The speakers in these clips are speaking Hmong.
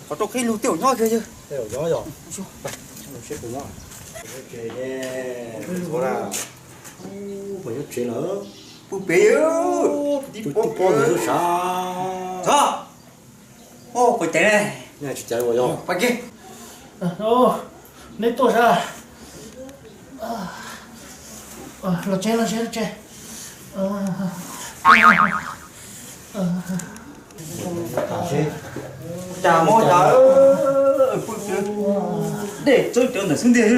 Qhov rau qhib lug tej zaum nyob kiag yawg. Tej zaum nyob yog. Puas nyob tsev lawm? Pw pem. Tib pob sav. Txog. Puas caiv ne? Tsis caiv ua yog. Pais kiag. Neb tuaj sav? Los tsev, los tsev, los tsev. Cas mob cas, pw dej txawb cov ntawm xub ntiag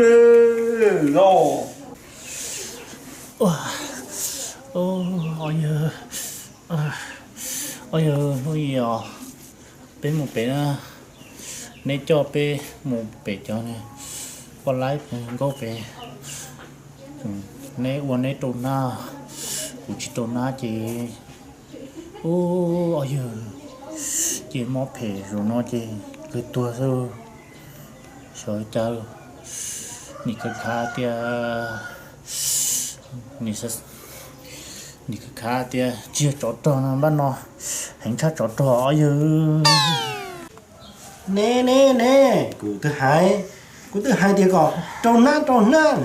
los. Os yawg, os yawg, hnub i os, peb mus pem na, neb coj peb mus pem cov poj laib nkauj pem. Neb ua neb rau hnab, kuv tsis rau hnab ces, ub, os yawg, ces mob phem zaum no ces kawg tuag xwb. Xyov cas, nim khav khav tias, nim khav khav tias tsis yog tsov rog no npaj no, heev tshaj tsov rog os yawg. Ne ne ne, kuv twb hais, kuv twb hais tias kom rau hnab rau hnab,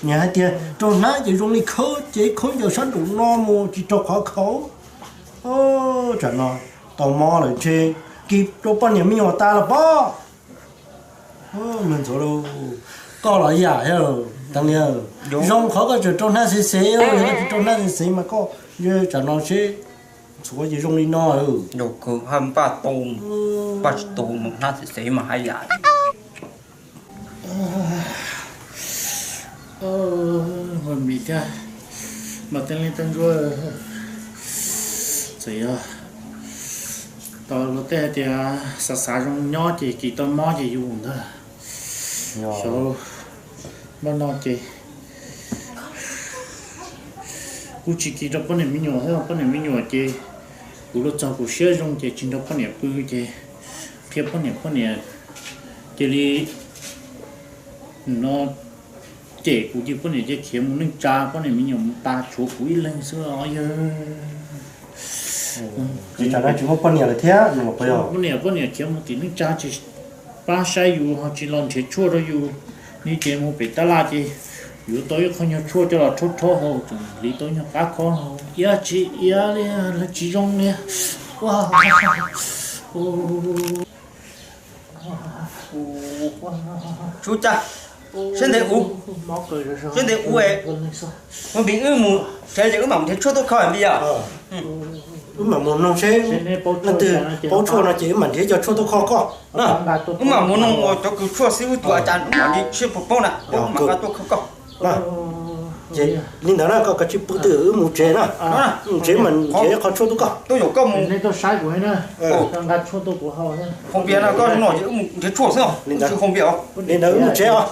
nws hais tias rau hnab ces zoo li khawb ces khawb ncaws sab nraum no mus tsis raug qhov khaum. Tsam no tau mob lawm ntshe kis rau poj niam me nyuam tas los pob. Koj los yam thiab, zoo qhov koj tseem rau hnab xev xev, yog koj tsis rau hnab xev xev mas koj, tsam no seb ntxhuav ces zoo li no. Npaj tau, npaj tsis tau mus hnab xev xev mas haj yam. Ua mis thiab, mas tej leej tej ntsuab, txawm yog tau luag tej hais tias xav xav zoo nyob ces kis tau mob ces yus ntag. Xyov, npaj no ces kuv tsis kis rau poj niam me nyuam thiab, poj niam me nyuam ces kuv los txog kuv siab zoo ces tsis nrog poj niam pw ces qhia poj niam, poj niam cia li no cem kuv ces poj niam cia khiav mus neej tsa, poj niam me nyuam mus tas tshuav kuv ib leeg xwb os yawg. Tsis tsam no tsis muaj poj niam lawm thiab no los puas yog? Poj niam, poj niam khiav mus tim neej tsa tsis pab saib yus ho tsis los nrhiav tshuaj rau yus, nws ces mus pem tab laj ces yuav tau ib qho nyuag tshuaj coj los rhaub rhaub hau tseem hliv tau nyuag qab khob hau, iab tsis iab li, lawv tsis zoo li. Ua, ua, ua, Tsub cag, siab ntev ub, siab ntev ub, ua npis wb mus tsev ces wb mam mus nrhiav tshuaj tuaj kho npis yom. Wb mam mus mloog seb leej twg paub tshuaj no ces wb mam nrhiav cov tshuaj tuaj kho koj. Wb mam mus noog cov kws tshuaj xib hwb tus a cas wb mam li sib puag paub na, wb mam nqa tuaj kho koj. Ces li ntawd na, koj kav tsij pw twg wb mus tsev na. Mus tsev mas nrhiav qhov tshuaj tuaj koj. Tuaj yuam koj mus. Neb tuaj saib kuv na, nqa tshuaj tuaj kuv haus. Hoo pias no koj no ces wb mus nrhiav tshuaj xwb, tsis hoo pias os. Li ntawd wb mus tsev os.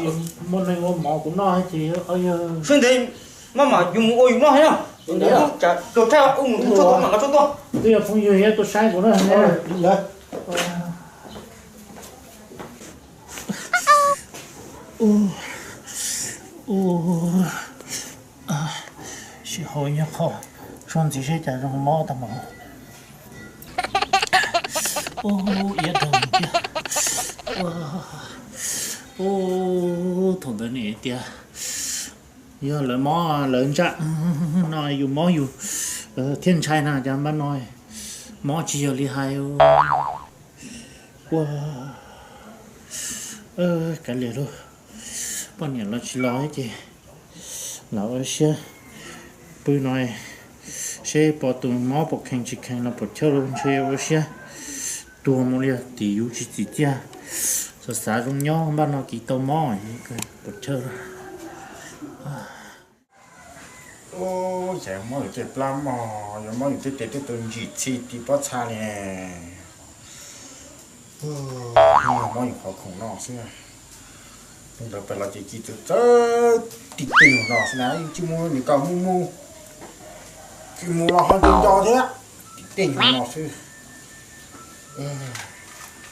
Muaj neeg ua mov kuv noj ces siab ntev, maj mam yus mus ua yus noj thiab. Tus tshaj wb mus nrhiav tshuaj tuaj, wb mam nqa tshuaj tuaj. Twb yog phooj ywg tuaj saib kuv na. Ua, ua, sib haum nyuag qho tshuaj ntxiv seb cas zoo mob tag npaum. Ua, iab raug tiag. Ua, ua, thaum ntawd nim tias yog lawv mob lawv ntsaj no yus mob yus thiaj ntshai na, cas npaj no mob tsis yog li hais. Ua, kav liam lauj, poj niam los tsis los ces lam ua siab pw no seb pom tus mob puas kheev tsis kheev los puas chawj lauj, ntshe ua siab tuag mus li tim yus tsis txim txiaj. Xav xav zoo nyob npaj no kis tau mob puas chawj. Ub, cas mob yus tej plab mog, yuav mob yus tej tes tej taw ntsim txhi ti pob txha li. Mob yus qhov khoom no xwb. Ntawd pem los ces ci txawv txawv tim tej yus no xwb na, yeej tsis muaj nws kom mus mus, tsis mus los ho nco nco thiab. Tim tej yus no xwb.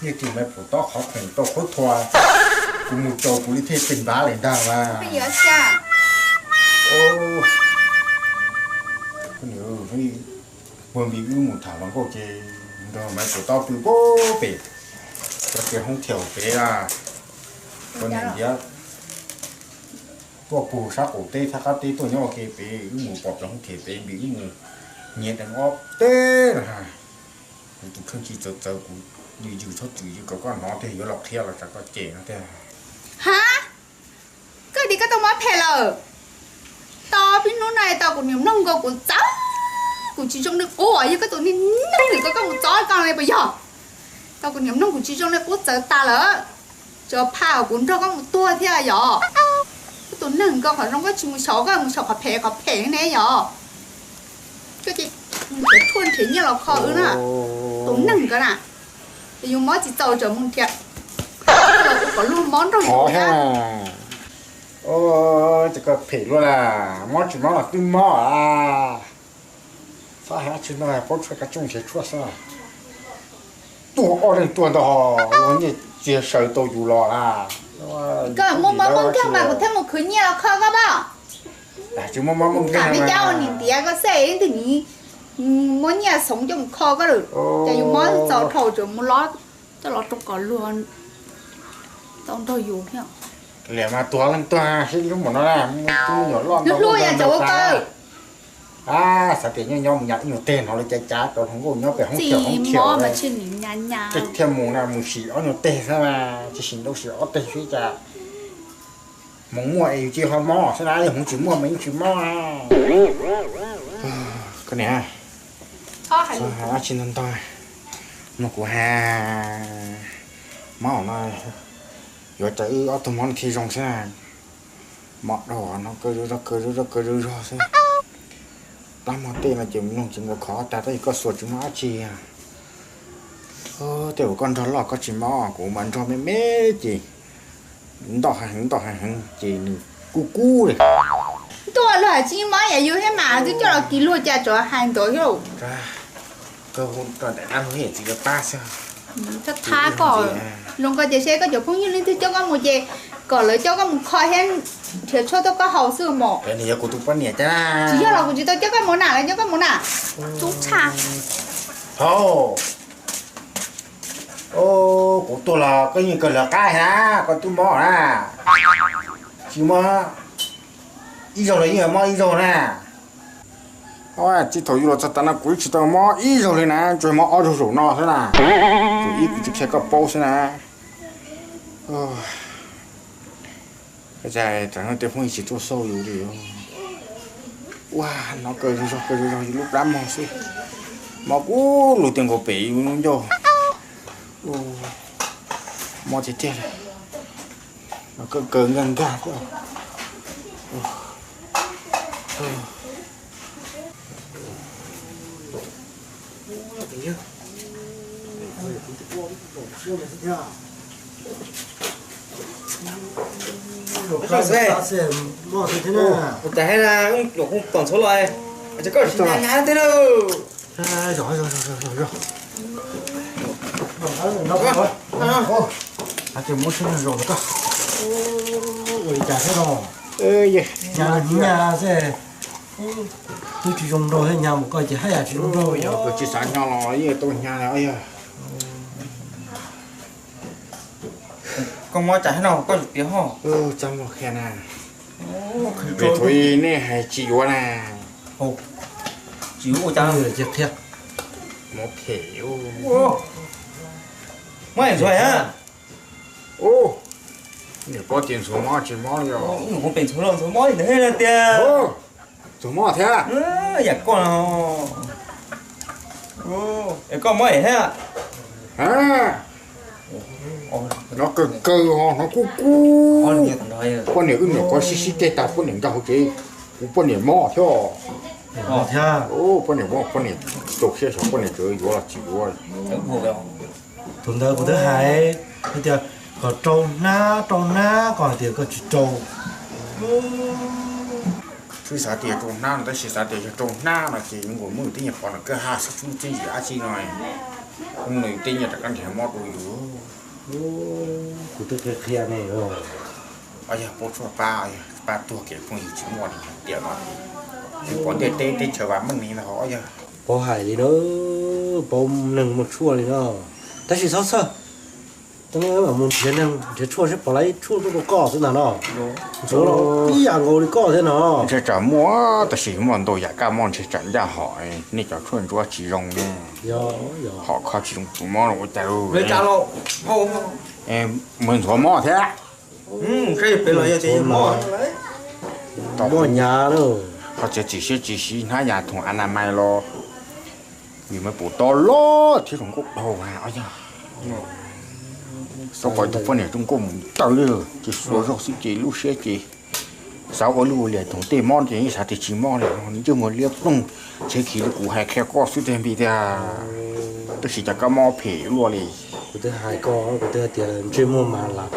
Yeej tim me pum tob qhov khoom tau qhuab thua, kuv mus tsaus kuv li thiaj pem npav li ntag mas. Puag npis wb mus tham hluas nkauj ces nrog Maiv Tuam Tob pw pem cov tsev hoob thiaum pem, cov niam ntiav tuaj puag sab qaum teb thaj qab teb tuaj nyob ua ke pem, wb mus pom cov hoob thiaum pem npis wb mus nyiav deev ob teg na. Kuv tus kheej tsis txawv txawv kuv yws yws txhob txwm yws kom koj hnov tiag, yuav los qhia los tsam koj cem no tiag. Ha, koj tias koj tau mob phem lawm? Tau pib hnub no tau kuv niam mloog nkaus kuv txawv, kuv tsis zoo li qub, yog koj tus niag neeg nws kom koj mus txov koj li puas yog? Tau kuv niam mloog kuv tsis zoo li qub txawv tas lawm. Tsuas phaj kuv nrog koj mus tuag thiab yom? Koj tus neeg koj qhov zoo koj tsis mus xyaum, koj mus xyaum qhov phem qhov phem ne yom? Koj ces nrhiav tshuaj nrhiav nyiaj los kho wb na, tus neeg koj na. Ces yus mob tsis txaus tseem mus nrhiav los ua kom luag mob nrog yus thiab. Ces koj phem luaj las, mob tsis mob los twb mob a. Txhob hais dab tsi no, paub tshuaj kav tsij nrhiav tshuaj xwb. Tuag ob leeg tuag ntau, luag nyiaj txiag sawv tau yus los a. Koj muaj mob muaj nkeeg mas kuv thiaj mus khwv nyiaj los kho koj pab. Tsis muaj mob muaj nkeeg, peb cab ua niam ntiav koj xwb, ib ntwg nim muab nyiaj xoov coj mus kho koj lawm. Ces yus mob txaus dhau tseem mus lob, coj los rau kom luag tau nrog yus thiab. Liam mas tuag leej tuag sib hlub npaum no na, muaj tub me nyuam loj ntau hlub hlub yam cov ua kawg. A, xav tias nyob nyob mus nyas ib nyuag teg no li cas cas cov hluas nkauj nyob pem hoob thiaum hoob thiaum mas tsis nim nyas nyas. Tej thiaj mus na mus sim ob nyuag teg xwb na, tsis sim ntau sim ob teg xwb cas. Hmoov muaj es yus cia ho mob xwb na, yog hmoov tsis muaj mas yeej tsis mob. Koj niam, tsis ntog ntog, no kuv has mob no yuav cas wb ob tug mob thiaj zoo xwb na. Mob dhau no kaw zog kaw zog kaw zog zog xwb. Plab mog tej no ces mloog tsis nkaus khov tag tab sis koj xuas tsis muaj dab tsi. Tej uas koj nrog loj koj tsis mob, kuv mas nrog me me ces ntoj heev ntoj heev ces nws kub kub li. Ntuj, luag hais tsis mob yam yus thiab mas twb coj los kis luag cas tsov hais ntawd thiab. Koj hu rau ntawm dab laug thiab txiv lawv pab xwb. Koj thab koj, zoo koj ces seb koj cov phooj ywg leej twg coj koj mus ces kom lawv coj koj mus kho thiab nrhiav tshuaj tuaj koj haus xwb mos. Nws yog kuv tus poj niam thiab. Tsis yog los kuv tsis tau coj koj mus na, lawv coj koj mus na. Tub tshaj. Thaum kuv tuaj los koj yeej kawg lawv qab na, koj twb mob na. Tsis muaj ib zaug los yeej mob ib zaug na. Txij thaum yus los txog tav no kuv tsis tau mob ib zaug li na, tsuas mob ob zaug zaum no xwb na. Tus ib kuv tsis qhia koj paub xwb na. Cas tej phooj ywg tsis tuaj xauj yus li. Ua, no kaw zog kaw zog yus lub plab mog xwb. Mob kub lug tiag nkaus pem yus lub ncauj. Mob tiag tiag li. No kaw kaw nkag nkag. Ua cas hais tias nyuam qhuav pom ntxhuav los, ua cas koj tsis nyas nyas thiab lauj? Ua li cas thiab no? Nyas nyas xwb, twb tsis zoo nraug thiab nyas mus koj ces haj yam tsis zoo nraug. Yog koj tsis xav nyas los yeej tau nyas os yog. Koj mob cas thiab no koj piav ho? Txaj muag qhia na. Vim thaum ub nej hais tsis yuav na. Tsis yuav ua cas qhia. Mob phem. Mob ntxhuav ha. Ub, niam koj tias ntxhuav mob tsis mob li os. Ub, pem ntxhuav los ntxhuav mob li ntawd thiab tiag. Ntxhuav mob thiab. Yam koj no, es koj mob thiab. No kaw kaw ho hnov kub kub. Poj niam wb nyuam qhuav sib sib ceg tag poj niam nkag hauv tsev, kuv poj niam mob thiab. Poj niam mob poj niam rau siab xyov poj niam tseem yuav los tsis yuav. Thaum ntawd kuv twb hais tias kom rau hnab rau hnab, koj hais tias koj tsis rau. Twb xav tias rau hnab no tab sis xav tias yog rau hnab no ces yuav nkaus muab yus tej nyiaj pov no kawg ha xwb tsis muaj txiaj ntsim dab tsi no. Muab yus tej nyiaj rov qab nrhiav mob rau yus. Kuv twb qhia qhia ne. Ob yog paub tshuaj pab, pab tuag kev phooj ywg tsis muaj li tiam no. Pov ntiaj teb teb chaws vam meej li ntag os yog. Pauv hais li na, pauv neeg muaj tshuaj li no. Tab sis txhob txhawj, tau ne mam mus nrhiav neeg nrhiav tshuaj seb pom lawv ib tshuaj tuaj rau koj xwb ntag no. Ntxuav los ib yam nkaus li koj thiab no. Ntshe tsam muaj, tab sis muaj ntau yam kab mob ntshe tsam ncaj hom nej cov tshuaj ntsuab tsis zoo ne. Hom kho tsis zoo tus mob ua cas. Mus ntxuav mob thiab. Mob hnyav lawm. Ho txiav txim siab tsis siv hnab yas thoom anamais los, vim mas pum to loj thiab zoo nkauj dhau. Tau pom tus poj niam zoo nkauj mus taw li, ces xuas zog xwb ces lub siab ces xav ua lub ua liam thoom tej mob ces yeej xav tias tsis mob li, ntsej muag liab ploog, ntshe khiav li kuv hais qhia koj xwb tiag npis tiag. Tab sis cas kab mob phem luaj li. Kuv twb hais koj, kuv twb hais tias ntsej muag mas lam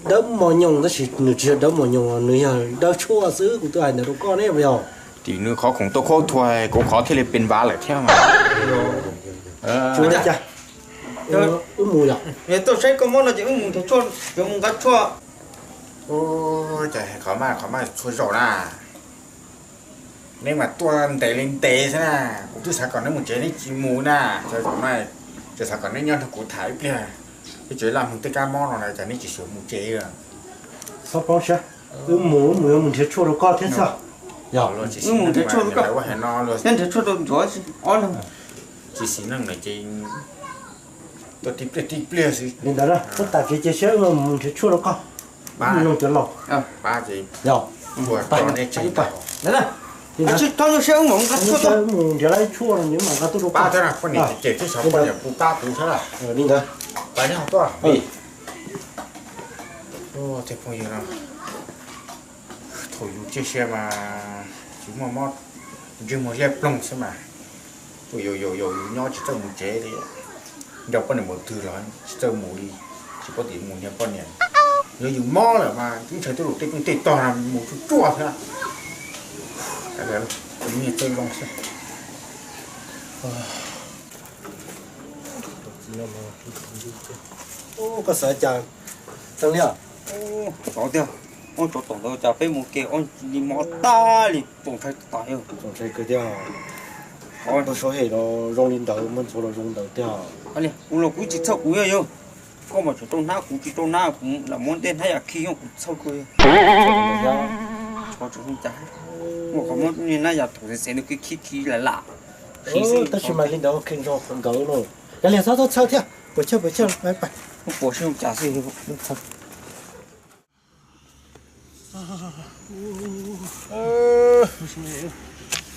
dawb mos nyoos, tab sis nws tsis yog dawb mos nyoos, nws yog dawb tshuaj xwb, kuv twb hais ntawd rau koj ne puas yog? Tim nws qhov khoom tuaj khaub thuas kuv qhov thiaj li pes npav lawm thiab mas. Wb mus yom. Tuaj saib koj mob no ces wb mus nrhiav tshuaj, yuav mus nqa tshuaj. Ces qhov mas, qhov mas tshuaj zaum na. Neb mas tuaj ntev li ntev xwb na, kuv twb xav kom neb mus tsev neb tsis mus na. Tsis xav kom neb nyob nrog kuv tham ib pliag, twb tsev laj mug tej kab mob no na, cas neb tsis xav mus tsev. Txhob poob siab, wb mus, wb mus yuav mus nrhiav tshuaj rau koj thiab xwb. Wb mus nrhiav tshuaj rau koj, neb nrhiav tshuaj rau ntxuav ob leeg. Tsis xis neej na ces tuaj tib pliag tib pliag xwb. Li ntawd na, koj tas kev cia siab, wb mus nrhiav tshuaj rau koj. Mus noog cov laus. Yog, mus nrhiav lawv tshuaj no nws mam nqa tuaj rau koj. Li ntawd, phooj ywg no, thaum yus cia siab mas tsis muaj mob, ntsej muag liab ploog xwb mas, tuaj yaum yaum yaum yus nyob tsis txawj mus tsev li, nco poj niam mus twg los tsis txawj mus li, tsis paub tias mus nrhiav poj niam. Yog yus mob lawm mas ib ntshaw twb los tej kooj tej tog mus tsuj tsuaj thiab. Niag txawj zoo xwb. Koj xav cas, Txeeb Liab? Tsov tiag, ob tsov tom ntawd cas peb mus ke ob li mob tag li, txaus ntshai tas yog. Txaus ntshai kawg thiab. Ua suab hem los zoo li ntawd, muaj ntxuav los zoo ntawd tiag. Kuv los kuv tsis txhawj kuv yog yog. Koj mas tseem rau hnab kuv tsis rau hnab kuv lam muab ntej hnab yam khi yog kuv txhawj kawg. Tsov tseem zoo cas, muaj qhov muab hnab yam thaum xev xev nws khi khi khi lam lam. Tab sis mas li ntawd kheej zog qhov nkawd no. Kav liam txhob txhob txhawj thiab, puas chawj puas chawj, pais pais. Puas zoo cas xwb.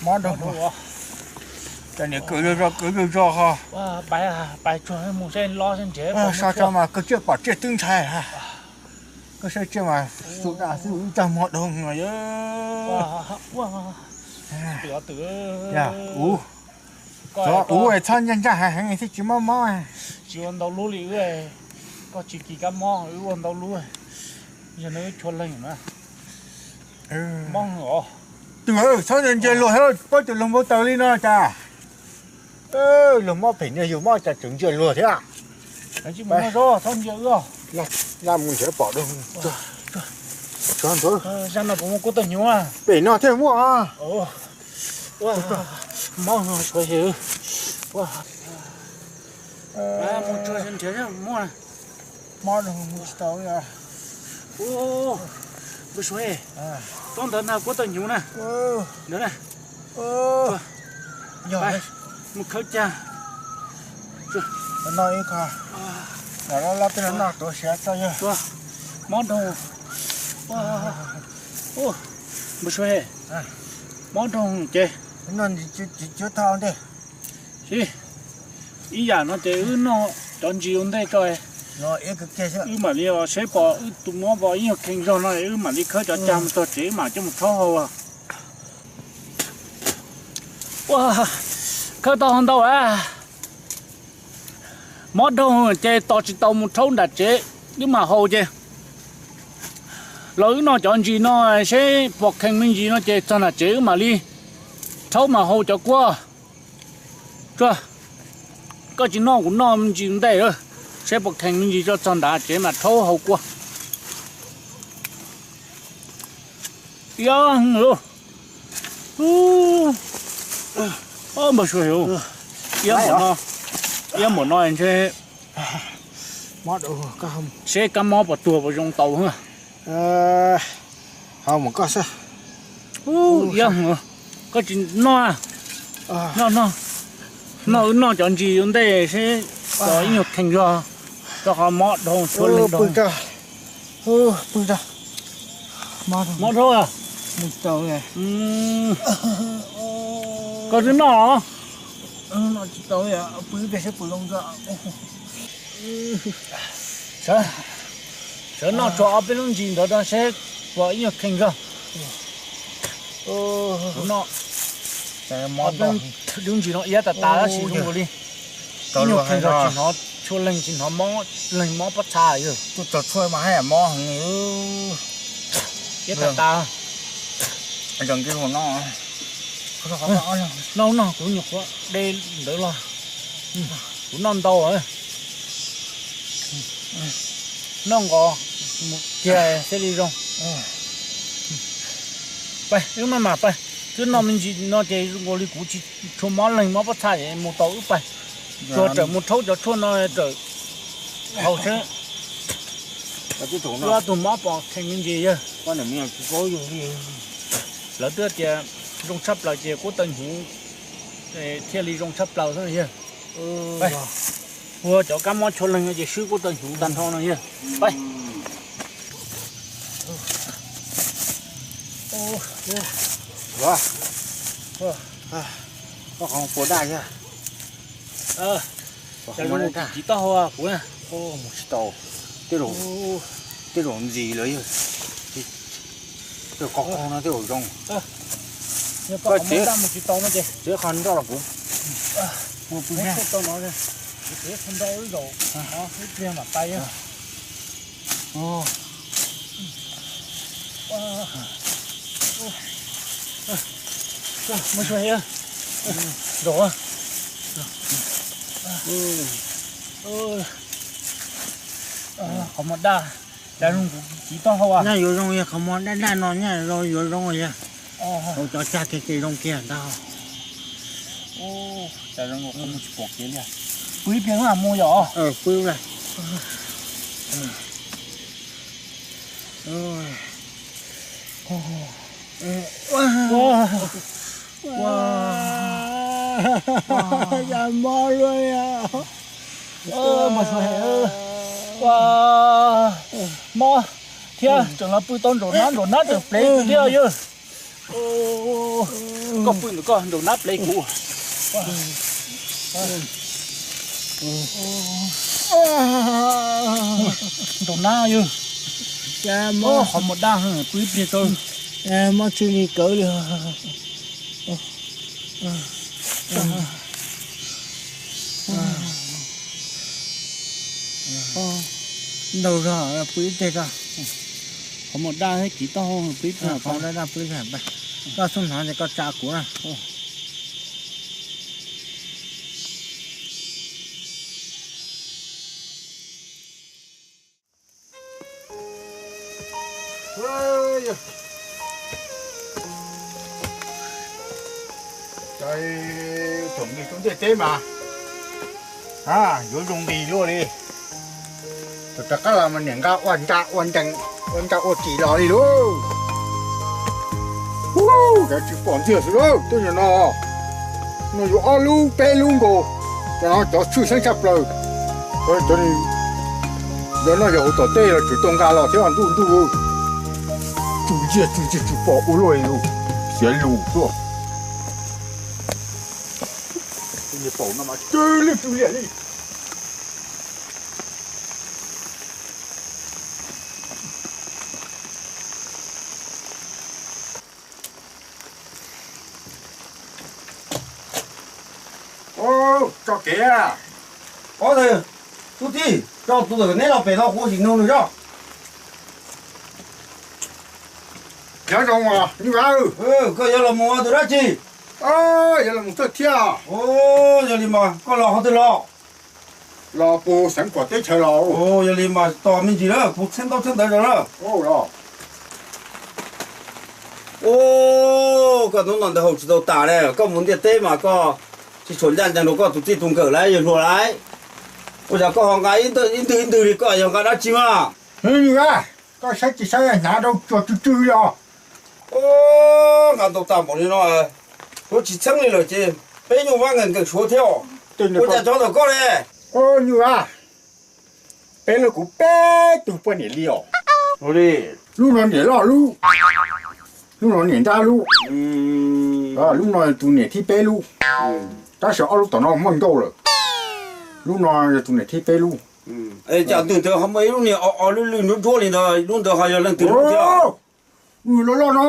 Mob nrog, cas niam kawm zog zog kawm zog zog ho. Pais tsuag mus seb los seb nrhiav, so tso mas koj tsiaj pom tsiaj twb ntshai. Koj saib tsiaj mas xu da xwb, ib tag mob dhau no. Ub, txhob ncaj ncaj heev heev thiaj tsis mob mob. Tsis ua ntau lub li wb, koj tsis kis kab mob, wb ua ntau lub. Yog no wb tshua leej na. Mob os. Tus txhob ntsia luag thiab, pab tus luag npau taws li no cas. Luag mob phem niag yus mob cas tseem ntsia luag thiab. Tsis mus no, txhob ntsia wb. Laj mus nrhiav pom dua. Zaj no puas muaj kuab tauj hnyuv? Pem no thiaj muaj. Mob no suav hev. Mus tsuag nrhiav muaj. Mob no mus tsis tau. Npawg Suav, tsob ntawd na kuab tauj hnyuv na. Ntawd na. Mus khawb cag. No ib qho. Los loj loj tej no noj tuav siav tso yog. Mob nroog. Npawg Suav, mob nroog ces. Tsis cuab thaj ntej. Ib yam no ces wb noj cov ntsis ua ntej tso. Wb mam li seb pom wb tus mob pom ib nyuag kheej zog no wb mam li khawb cov cag mus txog tsev wb mam coj mus rhaub hau. Ua, khawb tau ntau a. Mob nroog ces tos tsis tau mus rhaub nram tsev, wb mam haus ces. Los wb noj cov ntsis no seb pom kheej me ntsis no ces txog nram tsev wb mam li rhaub mas haus cov kuab. Tsuag, koj tsis noj kuv noj me ntsis ntej, seb pom kheej me ntsis tso txog nram tsev mas rhaub haus kuab. Ib ob lub. Npawg Suav Hwm, iab npaum no, iab npaum no ntshe seb kab mob puas tuag puas zoo tau. Iab, koj tsis noj, noj, noj, noj wb noj cov ntsis ua ntej seb cov ib nyuag kheej zog rau qhov mob dhau tshua leeg dhau. Mob dhau. Koj twb noj los? Sawv noj tsuag ob peb lub ntsis ntawd rau seb puas ib nyuag kheej zog. Kuv noj ob peb lub ntsis no iab tas tas tab sis zoo nkaus li ib nyuag kheej zog, tsis hnov tshua leeg, tsis hnov mob leeg mob pob txha yog. Tuaj txog tshuaj mas haj yam mob heev. Iab tas tas. Noj noj, kuv nyuam qhuav de ntawd los. Kuv noj ntau. Noj nqos mus kiag thiaj li zoo. Pab, wb maj mam pab, twb noj me ntsis no ces zoo nkaus li kuv tsis tshua mob leeg mob pob txha es mus tau wb pab. Tsuas rawm mus rhaub cov tshuaj no rawm haus seb ob tug mob pom kheej me ntsis yog. Lawv twb tias zoo tshaj plaws ces kuv taw hnyuv thiaj li zoo tshaj plaws xwb yog. Ua cov kab mob tshua leeg no ces swb kuv taw hnyuv tag nrho no yog. Pab. Koj qhov puas daj yog? Cas zoo kiv taub hau kuv na. Mus tsis tau. Tej zaum ntxis lawm yog. Tej zaum qhov qaug no tej zaum zoo. Koj tsev, tsev qhov nroj los kuv. Qhov muag daj, cas zoo kuv kiv taub hau. Nyaj yuav zoo yog qhov muag daj daj no nyaj yuav zoo yog. Hauv cov tsag kiag ces zoo kiag ntag. Cas zoo kuv mus tsis pom kev li. Pw ib pliag mus yom. Pw lawm. Cas mob luaj li. Mob thiab, tseem los pw tau nraum nab, nraum nab tseem plev kuv thiab yog. Koj pw ntawm koj, nraum nab plev kuv. Nraum nab yog. Qhov muag daj, pw ib pliag tau. Mob tsis li kawg li. Ntau zog, pw ib teg tso. Qhov muag daj thiab kiv taub hau, pw ib teg. Qhov daj daj pw ib teg. Koj xub hnov ces koj tsa kuv na. Thaum nqis rau ntiaj teb mas yuav zoo nqis luaj li. Thaum rov qab los mas niam nqa ua nra ua nrees, ua nra ua ris los li lauj. Cov tsis pom ntxiag xwb lauj, tej nyuag no, no yuav ob lub peb lub nkaus, cov no cov tshwj xeeb tshaj plaws. Cov no yog hauv tom tej los tseem tau nqa los thiab ntuj ntuj. Tsw nciaj tsw nciaj tsis pom ua luaj li lauj, xiav lus tuaj. Pom no mas tsw lwj tsw liam li. Tso kev, pov tawm, tub tij, tso tus tawm neb los pem no kuv sim nug nws zoj. Nyob zoo os Nyuj Vaj. Koj yuav los mus ua tus dab tsi? Yuav los mus txawj thiab. Yog li mas koj los qhov twg los? Los puag xeev Kuam teb chaws los. Yog li mas tos me ntsis na, kuv txheeb ntaub txheeb ntawv rau na. Koj hnub no ntawd haus tsis tau tas ne, koj mus ntiaj teb mas koj Tsis tshua ncaj ncees rau koj tus txij tus nkawm lawm yawg hluas lawm. Ua cas koj ho nqa ib ntwg ib ntwg li koj yog nqa dab tsi mas? Hnub nws a, koj saib tsis saib hnyav rau tsuag tsw tsw li os. Nqa ntau tag npaum li no, suav tsis txheeb li lawm ces peb nyuj vab nkees nkees suav thiab. Ua cas cov ntawm koj ne? Nyuj a, peb lub kuv peb tug poj niam li os. Lub no niam loj lub, lub no niam nrab lub, lub no tus niam thib peb lub, tab sis ob lub tom no muaj nkauj lawm. Lub no yog tus niam thib peb lub. Cas ntawm ntawd ho muaj ib lub niag o o lwj lwj ntsuab ntsuab li ntawd, lub ntawd ho yog leej twg lub thiab? Lub loj loj no.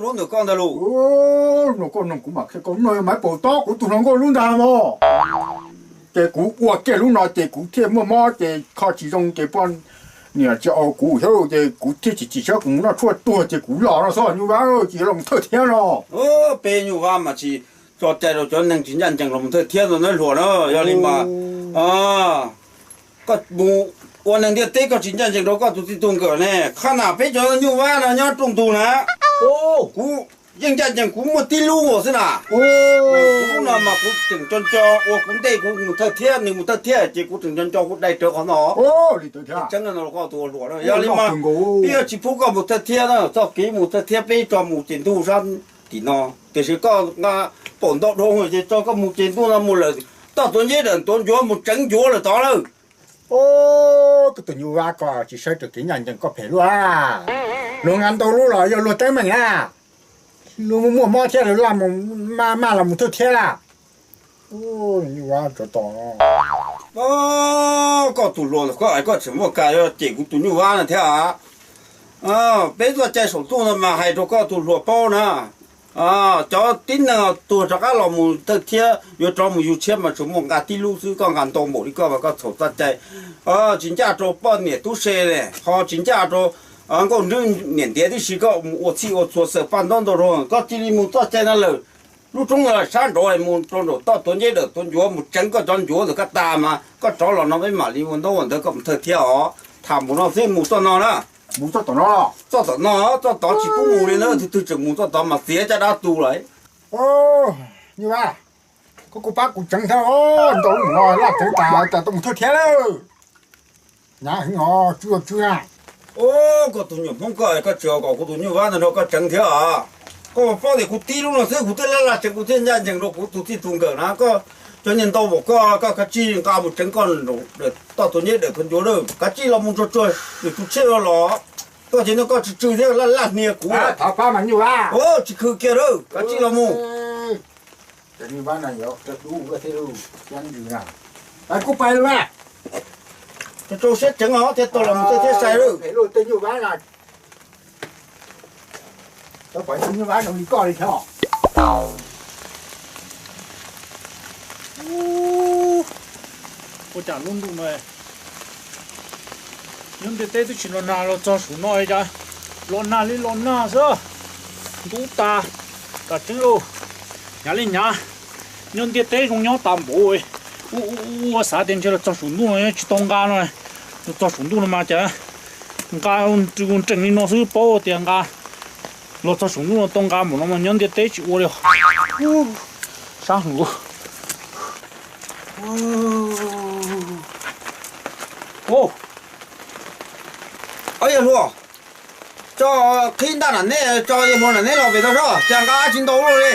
Lub ntawm koj ntag los? No koj noog kuv mam qhia koj, lub no yog Maiv Paum Tob kuv tus hluas nkauj lub ntag mog. Ces kuv ua kiag lub no ces kuv thiaj muaj mob ces kho tsis zoo ces poj niam tsis au kuv thiab ces kuv thiaj chim chim siab kuv mus noj tshuaj tuag ces kuv los no xwb nyuj vab, tsis los mus thawj thiab no. Peb nyuj vab mas tsis tso cai rau cov neeg tsis ncaj ncees los mus thawj thiab ntag nawb hluas na. Yog li mas koj mus ua neeg ntiaj teb koj tsis ncaj ncees rau koj tus txij tus nkawm ne. Qhab na peb cov nyuj vab no nyob rooj ntug na, kuv yeej ncaj ncees kuv muaj tib lub xwb na. Kuv lub no mas kuv tseem nco nco ua kuv ntej kuv mus thawj thiab nws mus thawj thiab ces kuv tseem nco nco kuv dai rawv qhov no. Tseeb no koj tus ua hluas, yog li mas peb yuav tsis pub koj mus thawj thiab na, txoj kev mus thawj thiab peb tso mus ces ntug sab tim no, tiam sis koj nqa paum ntau dhau ces tso koj mus ces ntug no mus lawm, toj tuav nceb dawm tuav ncuav mus tseev ncuav lawm tod lawm. Koj tus nyuj vab koj tsis saib raws kev ncaj ncees koj phem luaj. Luag nqa ntau lub los yog luag teeb meem na. Luag muaj mob thiab luag maj los mus thawj thiab lawm. Nyuj vab tsov tom. Koj tus hluas koj es koj tseem muaj kas yuav cem kuv tus nyuj vab no thiab. Peb txoj cai saum ntuj no mas hais rau koj tus hluas paub na. Cov tib neeg tuag rov qab los mus thawj thiab yuav rov mus yug tshiab mas tsuas muaj nqa tib lub xwb, koj nqa ntau npaum li koj mas koj txhaum txoj cai. Tsis ncaj rau poj niam tub se ne, ho tsis ncaj rau nkauj nrwb niam ntiav tib si, koj mus ua txhij ua txhua xaws paj ntaub ntau rau, koj cia li mus txoj cai no lawm. Lub roob no sab nraud mus rau nraum toj tuav nceb dawm tuav ncuav mus tseev koj cov ncuav ntawm koj tas mas koj rov los no peb mam li ua ntaub ua ntawv koj mus thawj thiab os. Tham npaum no xwb mus txoj no na. Mus txoj tom no. Txoj tom no, txoj tod tsis pub mus li na, tus twg tseem mus txoj tod mas txiav caj dab tu lawm. Nyuj vab, koj kuj pab kuv tseev thiab, ntau lub no laj tseev tas cas tau mus thawj thiab lawm. Hnyav heev os, tsw tsw na. Koj tus nyuam Hmoob koj, koj tsis kom kuv tus nyuj vab ntawd nrog koj tseev thiab os. Koj paub tias kuv tib lub no xwb kuv twb laj laj tseev kuv thiaj ncaj ncees rau kuv tus txij tus nkawm na. Koj cov niag ntau npaum koj, koj kav tsij nqa mus tseev koj toj tuav nceb dawm tuav ncuav lawm, kav tsij los mus tsuag tsuag, lwm tus tshiab los los. Koj ces no koj tsw tsw thiab laj laj hnia kuv. Tsis khwv kiag lawm, kav tsij los mus. Kuj pais lawm. Rau siab tseev os, thiaj tau los mus tej thiab sai lawm. Ua cas lub ntuj no nyob ntiaj teb twb tsis los nag los txog saum no cas los nag li los nag xwb. Ntub tas, tas tseeb lauj. Hnyav li hnyav, nyob ntiaj teb zoo nyob tas npaum. Ua xav tias ntshe los txog saum ntuj no tsis tau nqa no, los txog saum ntuj no mas cas nqa nrees li no xwb, paub tias nqa los txog saum ntuj no tau nqa npaum no mas nyob ntiaj teb tsis ua li. Sab hwm. Yawg hluas, tso qhib ntaj nram neb, tso yawg hluas nram neb los pem tau soj, cas nqa dab tsi ntau luaj li.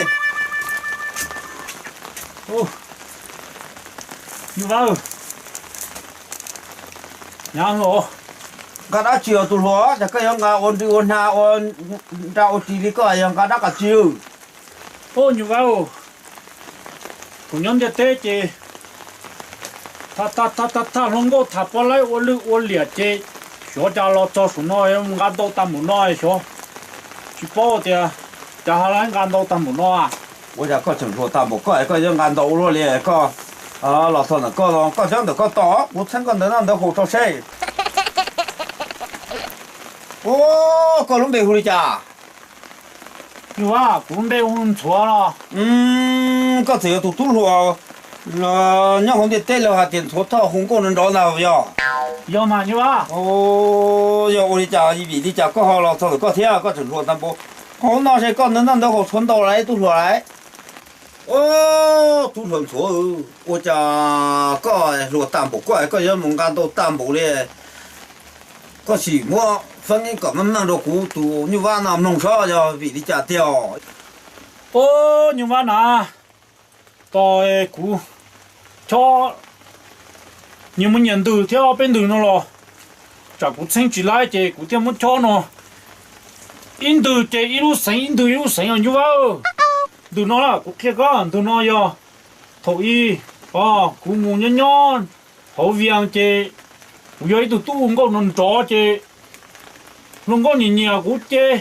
Nyuj vab, nqa dab tsi os tus hluas, cas koj yuav nqa ua nri ua hna ua nra ua ris li koj, yog nqa dab qas tsi? Nyuj vab, kuv nyob ntiaj teb ces tham tham tham tham hluas nkauj tham pov laib ua lwj ua liam ces xyov cas los txog saum no nqa ntau tag npaum no xyov, tsis paub tias cas ho nqa ntau tag npaum no. Ua cas koj tseem hluas tag npaum koj es koj yuav nqa ntau ua luaj li koj? Los txog ntawm koj, koj nyob ntawm koj tos kuv txheeb koj ntawv noj ntawv haus tso seb. Koj lub npe hu li cas? Nyuj vab, kuv lub npe hu Ntxhuav los. Koj txawm yog tus tub hluas nyob hauv ntiaj teb lawv hais tias Ntxhuav Thoj hu nkauj nrov nrov ntag yog? Yog mas nyuj vab. Yog ua li cas vim li cas koj ho los txog ntawm koj thiab koj tseem hluas tag npaum? Hauv no ces koj ntawv noj ntawv haus tshuav ntau lawm tub hluas lawm. Ob tug hluas ntxhuav, ua cas koj hluas tag npaum koj, koj yuav mus nqa ntau tag npaum li? Koj sim muab feeb kom meej meej rau kuv tus Nyuj Vab no mloog saib yog vim li cas tiag os. Ub, Nyuj Vab na, tos kuv chob nyias muaj nyias ntws thiab ob peb ntws no los, tsam kuv txheeb tsis laib ces kuv thiaj muab chob no. Ib ntws ces ib lub xeev ib ntws ib lub xeev os Nyuj Vab. Ntws no na kuv qhia koj, ntws no yog thaum ub kuv mus nyob nyob hauv Vias ces kuv yog ib tug tub ua nkauj nrov nrov ces hluas nkauj nyiam nyiam kuv ces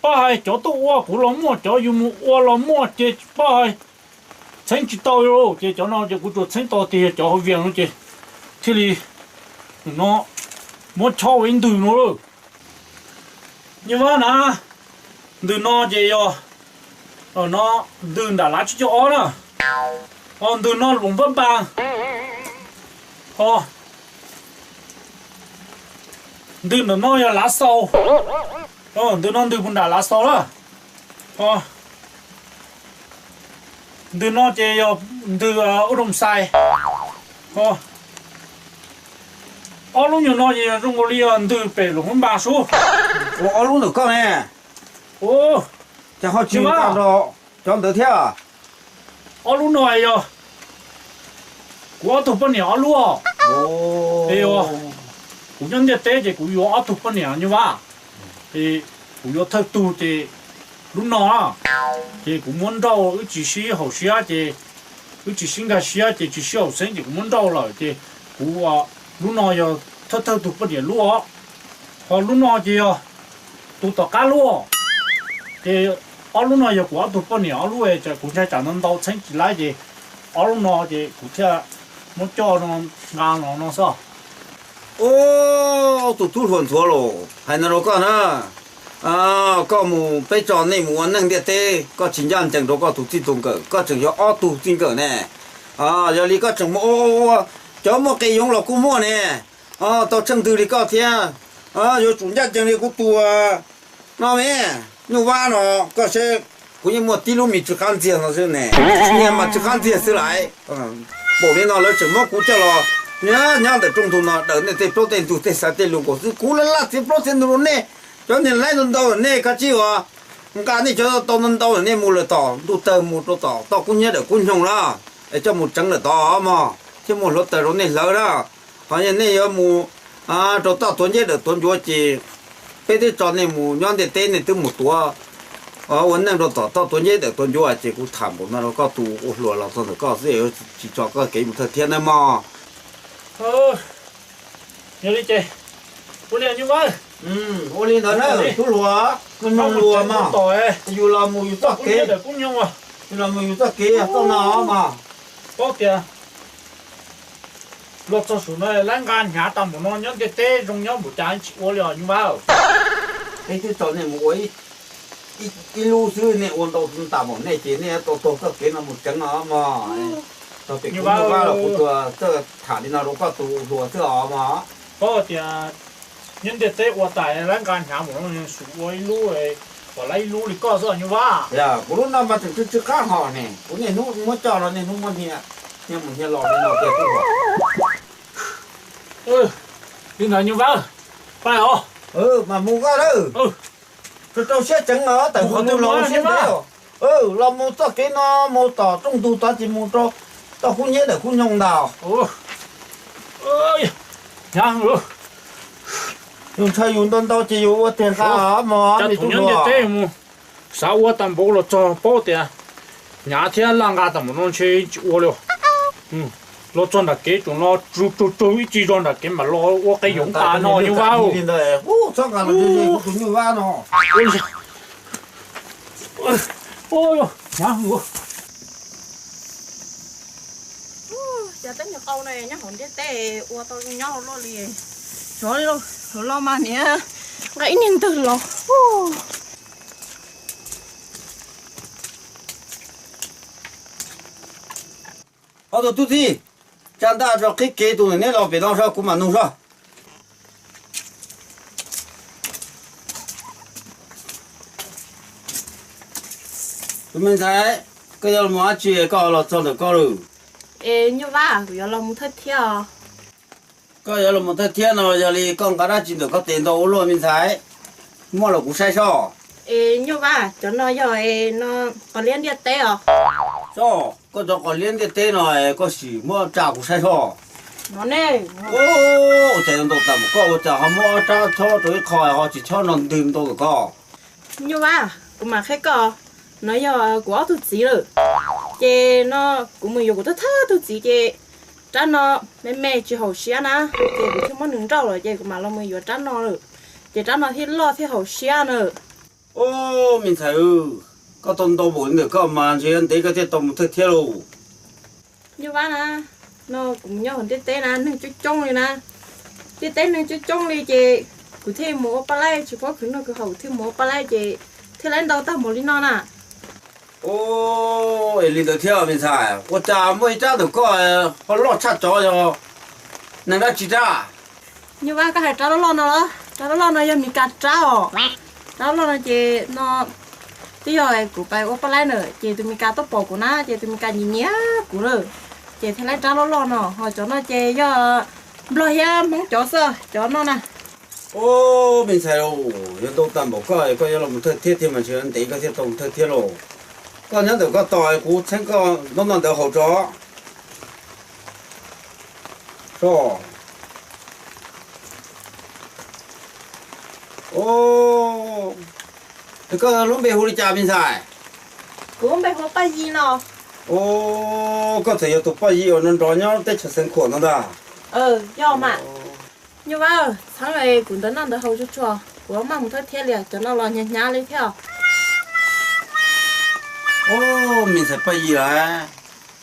pab hais cov tuaj ua kuv los muaj, cov yus mus ua los muaj ces pab hais txheeb tsis tau li ces cov no ces kuv tsuas txheeb tau tias yog cov hauv Vias no ces thiaj li no muab chob ua ib ntws no lawm. Nyuj Vab na, ntws no ces yog no ntws nram Lav Tsib Caug Ob na, ho ntws no Luam Npab Npas, ho ntws ntawm no yog Lav Xaus, ntws no ntws puag nram Lav Xaus lawm, ho ntws no ces yog ntws Ub Rooj Xais, ho ob lub nyuag no ces yog zoo nkaus li yog ntws pem Luam Npab Npas sub. Ua ob lub ntawm koj ne, ces ho tsis nqa nrog cov ntawd thiab. Ob lub no yog kuv ob tug poj niam ob lub os. Kuv nyob ntiaj teb ces kuv yuav ob tug poj niam Nyuj Vab, es kuv yuav thawj tug ces lub no ces kuv muab nrauj, wb tsis sib haum siab ces, wb tsis sib nkag siab ces tsis sib haum xeeb ces kuv muab nrauj lawm ces kuv, lub no yog thawj thawj tug poj niam lub os. Ho lub no ces yog tus tom qab lub os. Ces ob lub no yog kuv ob tug poj niam ob lub, kuv ntshai tsam ntau ntau txheeb tsis laib ces ob lub no ces kuv thiaj muab coj nqa los no xwb. Ub, tus tub hluas ntxhuav los hais no rau koj na, koj mus peb tso nej mus ua neej ntiaj teb koj tsis ncaj ncees rau koj tus txij tus nkawm, koj tseem yog ob tug txij nkawm ne. Yog li koj tseem muaj ua, cov muaj qe yoov los kuj muaj ne. Tau tsheej ntws li koj thiab, yuav tsum ncaj ncees li kuv tus no me, Nyuj Vab no, koj seb, kuv yeej muaj tib lub me tsw qab ntxiag no xwb ne, niag mas tsw qab ntxiag xwb lawm. Npaum li no lawv tseem muab kuv coj los nyob ntawm rooj ntug no daws nej tej plaub tej ntug tej xaiv tej lus nkaus xwb, kuv laj laj txiav plaub txiav ntug rau nej. Cov niag laib ntau ntau nej kav tsij ua, nqa nej cov tau ntau ntau nej mus lawm tom ntuj tawg mus rau tom toj kub hnyiab dawm kub nyoog na, es coj mus tseev lawm tod mog thiaj muaj hluav taws rau nej hlawv na. Ho yog nej yuav mus rau toj tuav nceb dawm tuav ncuav ces peb twb tso nej mus nyob ntiaj teb nej twb mus tuav ua neej rau tom toj tuav nceb dawm tuav ncuav ces kuv tham npaum no rau koj tus ua hluas los txog ntawm koj xwb, tsis tso koj kev mus thawj thiab nawb mog. Yog li ces, ua li Nyuj Vab, ua li ntawd na, tub hluas, mloog luag mog, yus los mus yus txoj kev, yus los mus yus txoj kev txoj no mog. Paub tias los txog saum no lawv nqa hnyav tag npaum no nyob ntiaj teb zoo nyob npaum cas tsis ua li os Nyuj Vab. Peb twb tso nej mus ua ib lub xwb, nej ua ntau tas npaum nej ces nej tau taug txoj kev no mus tseev os mog. Txog pem kuv Nyuj Vab los kuv tsuas txawj tham li no rau koj tus hluas xwb os mog. Paub tias nyob ntiaj teb ua tas lawv nqa hnyav npaum no xum ua ib lub, kom lawv ib lub li koj xwb os Nyuj Vab. Kuv lub no mas tseem tsw tsw qab hos ne, kuv niaj hnub muab coj los niaj hnub muab hnia, hnia mus hnia los li no tiag. Li ntawd Nyuj Vab, pab os. Mas mus koj lawm, rau rau siab tseev os, tawm qhov twg los siab ntev. Los mus txoj kev no mus tom rooj ntug tod ces mus rau toj kub hnyiab dawm kub nyoog ntag. Yus ntshaw yus ntau ntau ces yus ua tiag nqa mog. Nyob ntiaj teb mus xav ua tas npaum los txog paub tias hnyav thiab laj nqa tas npaum no ntshe tsis ua li. Los txog nram kev tseem no tsaug tsaug ib tsi zog nram kev mam los ua qe yoov tas no Nyuj Vab. Hnyav heev. Cov teb nyuag qau no nyob hauv ntiaj teb ua tau zoo nyob luaj li. Xyov li los mas niam nqa ib niag ntwg los. Ob tug tub txib, tsa ntaj tso qhib kev tus neb los pem no soj kuv mam nug soj. Tus me ntxhais, Koj yuav los mus dab tsi koj ho los txog ntawm koj lawm? Es Nyuj Vaj, kuv yuav los mus thawj thiab os. Koj yuav los mus thawj thiab no yog li koj nqa dab tsi ntawm koj tes ntau ua luaj me ntxhais? Muab los kuv saib soj. Es Nyuj Vaj, cov no yog no qos liab ntiaj teb os. Soj, koj cov qos liab ntiaj teb no koj sim muab tsa kuv saib soj. No ne. Ua cas yuav ntau tas npaum koj, ua cas ho muab ob rab chob rau ib qho ho tsis chob no ntwg ntau ntawm koj? Nyuj Vaj, kuv mam qhia koj, no yog kuv ob tug txiv lawm. Ces no kuv mus yuav kuv thawj thawj tug txiv ces rab no me me tsis haum siab na, ces kuv thiaj muab nws nrauj lawm ces kuv mam los mus yuav rab no lawm, ces rab no thiaj loj thiaj haum siab na. Ub, me ntxhais, koj tau ntau npaum li ntawm koj mas ntshe ntev koj thiaj tau mus thawj thiab lauj. Nyuj Vaj na, no kuv mus nyob hauv ntiaj teb na neeg coob coob li na. Ntiaj teb neeg coob coob li ces kuv thiaj mus ua paj laib, tsis paub khwv noj khwv haus kuv thiaj mus ua paj laib ces thiaj li ntau tag npaum li no na. Ub, es li ntawd thiab me ntxhais, ua cas muaj ib rab ntawm koj ho loj tshaj cov yog neeg dab tsi rab? Nyuj Vaj, koj hais rab loj loj no los? Rab loj loj no yog Mis Kas rab os. Rab loj loj no ces no twb yog kuv pais ua paj laib na ces tus Mis Kas tuaj pom kuv na ces tus Mis Kas nyiam nyiam kuv lawm, ces thiaj li rab loj loj no. Ho cov no ces yog Nplog thiab Hmoob cov xwb cov no na. Ub, me ntxhais, yuav ntau tag npaum koj, koj yuav los mus thawj thiab tiag mas ntshe ntev koj thiaj tau mus thawj thiab lauj. Koj nyob ntawm koj tos kuv txheeb koj ntaub ntawv haus tso. Ub, koj lub npe hu li cas me ntxhais? Kuv lub npe hu Paj Yig no. Ub, koj txawm yog tus poj yig uas nrov nrov nyob teb chaws Xeev Khuam no ntag. Yog mas. Nyuj Vaj, txheeb kuv ntawv noj ntawv haus tsuag tsuag, kuv maj mus thawj thiab li, cov no los hnyav hnyav li thiab. Ub, me ntxhais Paj Yig lawm,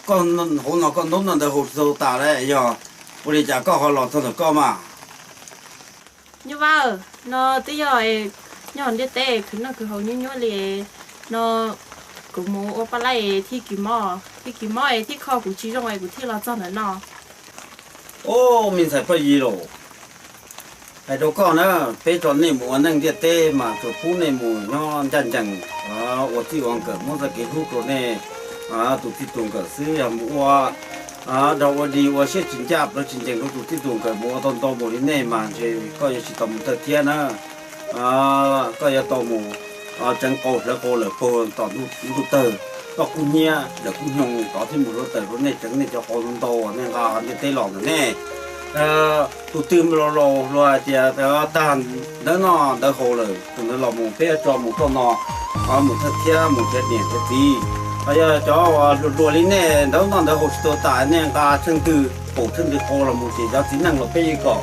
koj hauv no koj ntaub noj ntawv haus tsis tau tas li, yog ua li cas koj ho los txog ntawm koj mas? Nyuj Vaj, no twb yog nyob hauv ntiaj teb khwv noj khwv haus nyuaj nyuaj li no, kuv mus ua paj laib thiab kis mob, thiab kis mob thiab kho kuv tsis zoo es kuv thiaj los txog ntawm no. Ub, me ntxhais Paj Yig lauj, hais rau koj na, peb tso nej mus ua neej ntiaj teb mas tsuas pub nej mus nyob ncaj ncees, ua txij ua nkawm, muab txoj kev hlub rau nej tus txij tus nkawm xwb. Yog mus ua dog ua dig ua siab tsis ncaj plaws tsis ncees rau tus txij tus nkawm mus ua tau ntau npaum li nej mas ntshe koj yuav tsis tau mus thawj thiab na. Koj yuav tau mus tseev qau hlawv qau lawm puag tom ntuj tawg, toj kub hnyiab lawm kub nyoog tod thiaj mus hlua tawm rau nej tseev nej cov qau ntau nej nqa ntiaj teb los ntawm nej. Tus twg laus laus luag hais tias tag ntawv noj ntawv haus lawm tus ntawd los mus, peb yuav tso mus txoj no, mus thawj thiab mus nrhiav niam nrhiav txiv. Ho yog cov hluas hluas li nej ntawv noj ntawv haus tsis tau tas, nej nqa tsheej twg paum tsheej twg qau los mus ces cov txiv neej los peb yeej kom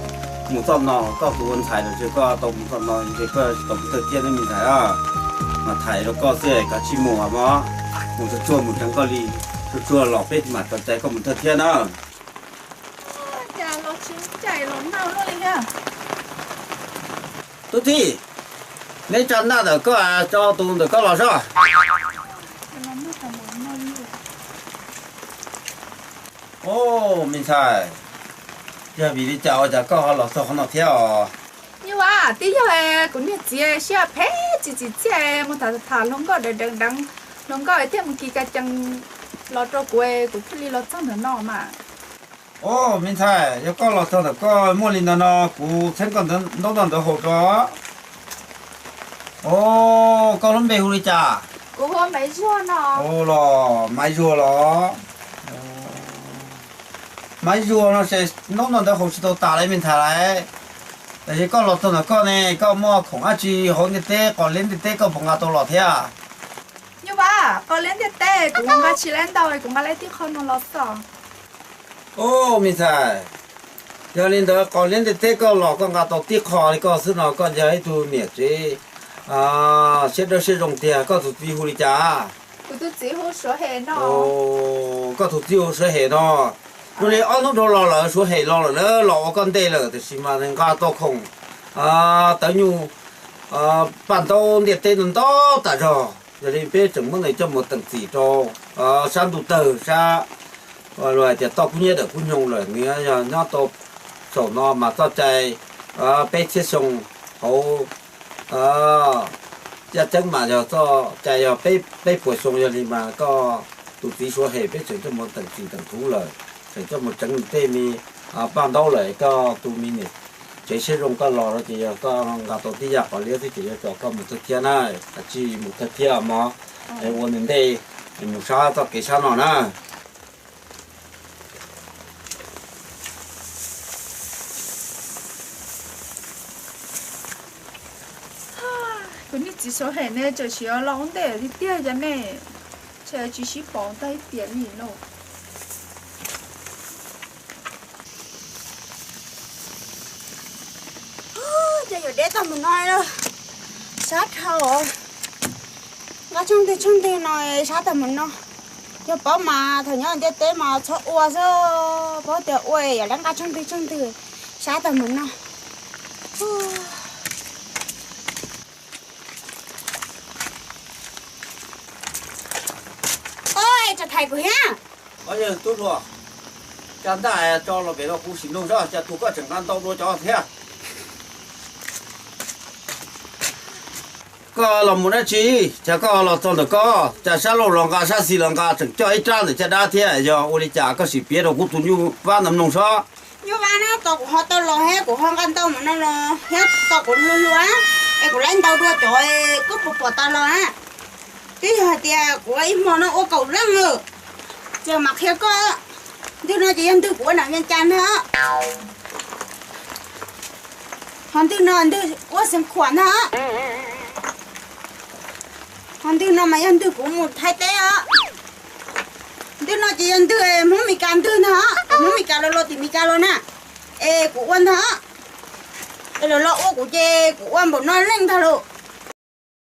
mus txoj no. Koj tus ua ntxhais los ces koj tau mus txoj no, ntshe koj tsis tau mus thawj thiab ne me ntxhais. Mas thaij rau koj xwb, kav tsij mus mog, mus tsuag tsuag mus tseev koj li, tsuag tsuag los peb mam tso cai koj mus thawj thiab na. Cas los tsis caij los noj luaj li thiab. Tub Txib, neb tsa naj ntawm koj, tso tus ntawm koj los soj. Ub, me ntxhais, yog vim li cas ua cas koj ho los txog qhov no thiab os? Nyuj Vaj, twb yog kuv niag txiv siab phem tsis txim txiaj mus tham tham hluas nkauj deev deev deev, hluas nkauj thiaj mus kis ka cees los rau kuv, kuv thiaj li los txog ntawm no mas. Ub, me ntxhais, yog koj los txog ntawm koj muaj li ntawd no kuv txheeb koj ntaub ntawv ntaub ntawv haus tso. Ub, koj lub npe hu li cas? Kuv hu Maiv Zuag no. Ub, los Maiv Zuag los? Maiv Zuag no ces ntaub ntawv haus tsis tau tas li me ntxhais lauj. Tiam sis koj los txog ntawm koj ne, koj muaj khoom dab tsi hauv ntiaj teb, qos liab ntiaj teb koj puas nqa tau los thiab? Nyuj Vaj, qos liab ntiaj teb kuv nqa tsis lab ntau, kuv nqa lab tib qho no los xwb. Ub, me ntxhais, yog li ntawd qos liab ntiaj teb koj los koj nqa tau tib qho li koj xwb no, koj yog ib tug niam tsev siab dawb siab zoo tiag. Koj tus txiv hu li cas? Kuv tus txiv hu Suav Hem no. Koj tus txiv hu Suav Hem no. Zoo li ob hnub dhau los lawm Suav Hem los lawm na, los ua koj ntej lawm tiam sis mas nws nqa tau khoom tawv nyuj paj ntaub ntiaj teb ntau ntau tas zog. Yog li peb tseem muab nws coj mus teem txim rau sab ntuj tawg sab, luag hais tias toj kub hnyiab dawm kub nyoog lawm, nws yog nyob tau saum no mas txoj cai peb txhiab xyoo, hauv yaj ceeb mas yog txoj cai yog peb puas xyoo. Yog li mas koj tus txiv Suav hem peb tseem coj mus teem txim teem thuv lawm, tseem coj mus tseev nws tej me paj ntaub lawm. Koj tus me niam tsev siab zoo koj los no ces yog koj nqa tau tib yam qos liab xwb ces yuav coj koj mus tawg thiab na. Kav tsij mus tawg thiab mog, es ua ntej mus sab txoj kev sab no na. Kuv niag txiv Suav hem ne tseem siv los ua ntej tiag tiag cov nej, ntshe tsis sib pom tag ib tiam li lauj. Ces yuav deb tag mus no lawm, sab dhau. Nqa tsheej twg tsheej twg no sab tag mus no. Yog paub mas thaum nyob ntiaj teb mas txhob ua xwb, paub tias ua yam li nqa tsheej twg tsheej twg, sab tag mus no. Oj, tso thaiv kuv thiab. Tub hluas, cas ntaj tso los pem no kuv sim nug saib cas tus koj tseem nqa ntau dua cov thiab. Koj los mus dab tsi? Cas koj los txog ntawm koj, cas sab laug los nqa sab xis los nqa, tseem coj ib rab ntawm caj dab thiab, yog ua li cas koj sim piav rau kuv tus nyuj vab ntawd mloog sob. Nyuj vab na, tos kuv ho tau los thiab kuv ho nqa ntau mus no los thiab, tos kuv luag luag es kuv laib ntau dua cov koj puas pom tau los na. Twb yog hais tias kuv ib hmo no ua kaum leej lawm, ces mam qhia koj. Ntwg no ces yog ntwg kuv ua nam Vias Cas ntag. Ho ntwg no ntwg ua Xeev Khuam ntag. Ho ntwg no mas yog ntwg kuv mus Thaib teb os. Ntwg no ces yog ntwg Hmoob Mes Kas ntwg ntag, Hmoob Mes Kas los los tim Mes Kas los na. Es kuv ua ntag, es lawv los ua kuv ces kuv ua npaum no leej ntag lauj.